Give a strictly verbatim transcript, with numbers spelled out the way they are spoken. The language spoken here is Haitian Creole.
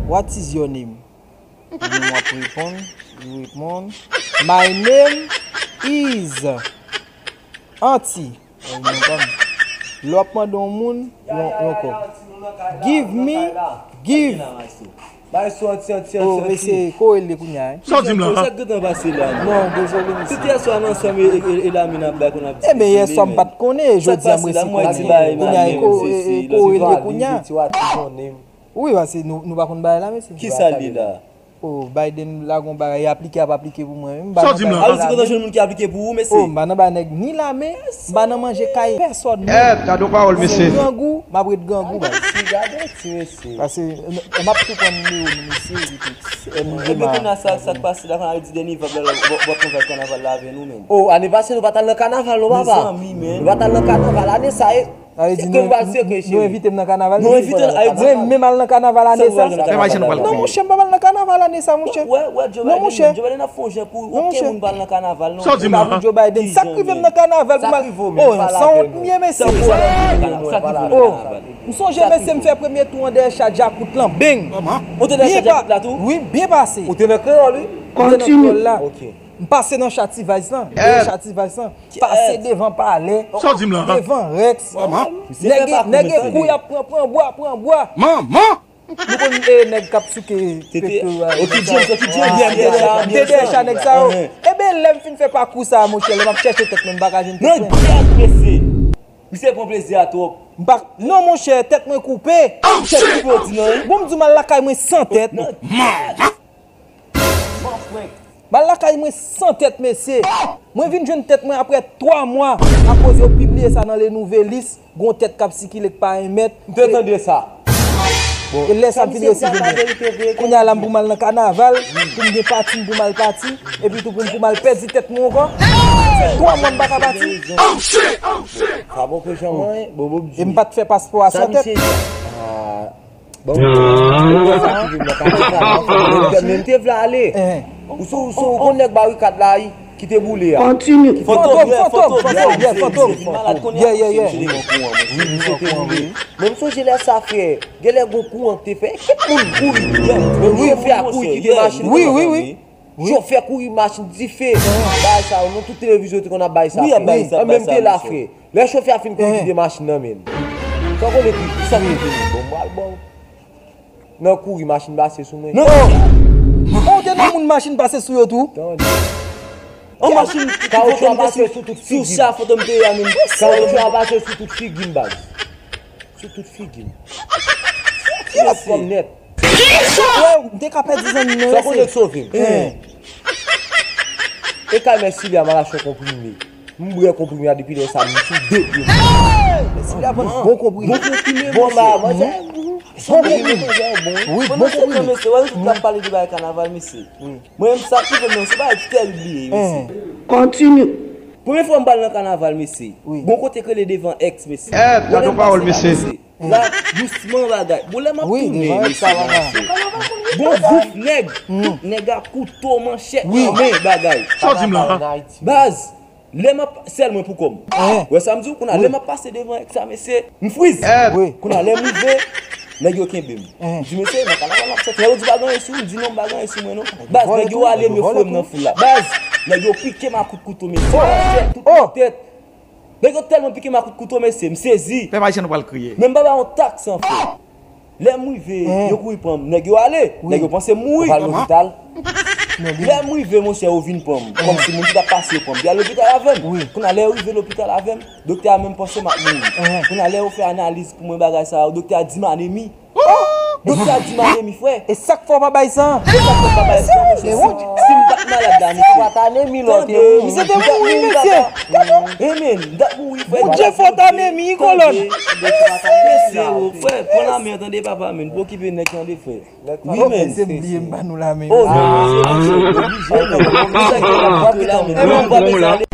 What is your name? Li menm w ap reponn, li reponn, My name is Auntie. Ou menm pa m. Lè w ap mande yon moun yon, yon kòb. Give me, give. Bay sou Auntie, Auntie, Auntie, Auntie. Oh, mesye, ko w rele kounye a, hein? Sa w di m la? Sa k gentan pase la? Non, dezole, mesye. Tout yè swa n ansanm e, e, e, e Lamine ap bay konn ap di. Ebyen, yè swa m pa t konnen, jodi a m resi konnen. Kounye a, e ko, e, e ko w rele kounye a? Wi, paske nou, nou pa konn bagay la, mesye. Kisa l ye la? Oh, Biden lage yon bagay, aplike ap aplike pou mwen. Sa w di m la? A, ou di kontan jwenn moun ki aplike pou ou, mesye? Oh, m pa nan bay nèg ni lame, m pa nan manje kay pèsòn, non. Gade yon pawòl, mesye. Si m grangou, m ap ret grangou, baz. Si, gade ti mesye. Paske, m, m ap tou pran nimewo nou, mesye, epi, e, m demarre. Ebyen, kounye a, sa, sa k pase la, kounye a, yo di Deni Vab la, w, w, w ap konvèt kanaval la avè nou, menm. Oh, ane pase, nou pa t al nan kanaval, non, papa. Mezanmi, menm. Nou pa t al nan kanaval, ane sa, e, Sa vle di nou, nou envite m nan kanaval, nou envite l, mwen menm al nan kanaval ane sa. Fè maji nou pral kriye. Non, monchè, m p ap al nan kanaval ane sa, monchè. Non, monchè. Joe Biden ap fè yon jan pou okenn moun pa al nan kanaval, non. Sa w di m la? Joe Biden, sa k rive m nan kanaval pou m al? Oh, sanwont m ye, mesye. Oh, m sonje, mesye, m fè premye tou an dèyè cha dyakout lan, beng. Ou te dèyè cha dyakout la tou? Wi, byen pase. Ou te nan kreyòl, wi. Ou te nan kreyòl la. M pase nan cha T-Vice lan, dèyè cha T-Vice lan. Pase devan palè, devan Rex. Nèg, nèg gen kou y ap pran, pran bwa, pran bwa. Manman! Nou konn, e, nèg k ap souke pepe a. Oki James, Oki James. M te dèyè cha nèg sa yo. Ebyen, lè m fin fè pakou sa a, monchè, lè m ap chèche tèt mwen, m pa ka jwenn tèt mwen. Nèg byen ap prese. Misye pran plezi a twòp. M pa, non, monchè, tèt mwen koupe. Tèt koupe, ou di non, wi. Bon, m di w m al lakay mwen san tèt. Manman! M al lakay mwen san tèt, mesye. Mwen vin jwenn tèt mwen apre twa mwa, akoz yo pibliye sa nan Le Nouvelliste, gon tèt k ap sikile k pa en mèt. M te tande sa. E lè sa videyo sivini. Kounye a la m pou m al nan kanaval, pou m gen pati m pou m al pati, epi tou pou m pou m al pèdi tèt mwen ankò. Twa mwa m pa ka pati. Sa bon pou jan mwen, bon, bon. E m pa t fè paspò a san tèt. Bon, sa ki vin nan kanaval, men m te vle ale. Ou sou, ou sou, ou konn nèg Barikad la, wi, ki te boule a. Kontinye. Fantom, Fantom, Fantom, yeah, Fantom. Yeah, yeah, yeah. Wi, misye te boule. Men m sonje lè sa, frè, genlè gon kouran k te fè. Kèk moun kouri. Men chofè a kouri kite machin. Wi, wi, wi. Chofè kouri machin dife. Bagay sa yo, non, tout televizyon te konn ap bay sa, frè. Mwen menm te la, frè. Lè chofè a fin kouri kite machin nan, men. Sa w konnen ki, ki sa k rive m? Bon, m pral ba w. Nan kouri, machin pase sou mwen. Non! Oh, te nan moun machin pase sou yo tou? Tande. An machin, Kawoutchou a pase sou tout figi m. Sou cha Fantom te ye a menm. Kawoutchou a pase sou tout figi m, baz. Sou tout figi m. Kòm nèt. Kisa? M te ka pèdi zanmi m nan. Sa konnen k sove m. E kay Mèsilya m al achte yon konprime. M bwè konprime a depi lè sa, m sou de pye m. Mèsilya vann bon konprime. Bon konprime, bon bagay, manzè. Bon konprime. Wi, bon konprime. Mesye, wè, tout la pale de bagay kanaval, mesye. Mwen menm, sa k rive m nan, se bagay ki tèrib li ye, mesye. Kontinye. Premye fwa m pral nan kanaval, mesye. Gon kote k rele devan Èks, mesye. Gade yon pawòl, mesye. La, dousman bagay. Bon, lè m ap tounen, mesye, nan mache. Bon gwoup nèg, tout nèg a kouto, manchèt nan men, bagay. Sa w di m la? Baz, lè m ap, sèl mwen pou kò m. Wè sa m di w, kounye a, lè m ap pase devan Èks sa, mesye, m friz. Kounye a, lè m rive, nèg yo kenbe m. M di, mesye, nan kanaval m ap sòti. Nèg yo di, pa gen anyen sou ou, m di, non, m pa gen anyen sou mwen, non. Baz, nèg yo ale, m yo foure m nan foul la. Baz, nèg yo pike m a kout kouto, mesye. Manchèt, tout nan tèt. Nèg yo tèlman pike m a kout kouto, mesye, m sezi. Pèp ayisyen, nou pral kriye. Men m pa bay yon taks, an fèt. Lè m rive, yo kouri pran m. Nèg yo ale. Nèg yo panse m mouri. Ou pral lopital? Lè m rive, monchè, yo vin pran m. Kòmsi moun ki t ap pase yo pran m. Yo al lopital avè m. Kounye a, lè yo rive lopital avè m, doktè a menm panse m ap mouri. Kounye a, lè yo fè analiz pou mwen, bagay sa yo, doktè a di m anemi. Doktè a di m anemi, frè. E sa k fè w pa bay san? E sa k fè m pa bay san, monchè? Si m pa t malad la, mesye. Ou pa t anemi lè w te mouri. Misye te mouri, mesye. Gade w. E men, m t ap mouri, frè. Bondye fè w t anemi, kolòn. Mesye, o, frè, pran lame an, tande, papa, men. Pa okipe nèg, tande, frè. Wi, men. Se bliye m ba nou lame. Oh, non, mesye, mesye, oblije, men. Misye ki ap kite lame. E men, m pa bezwen ale.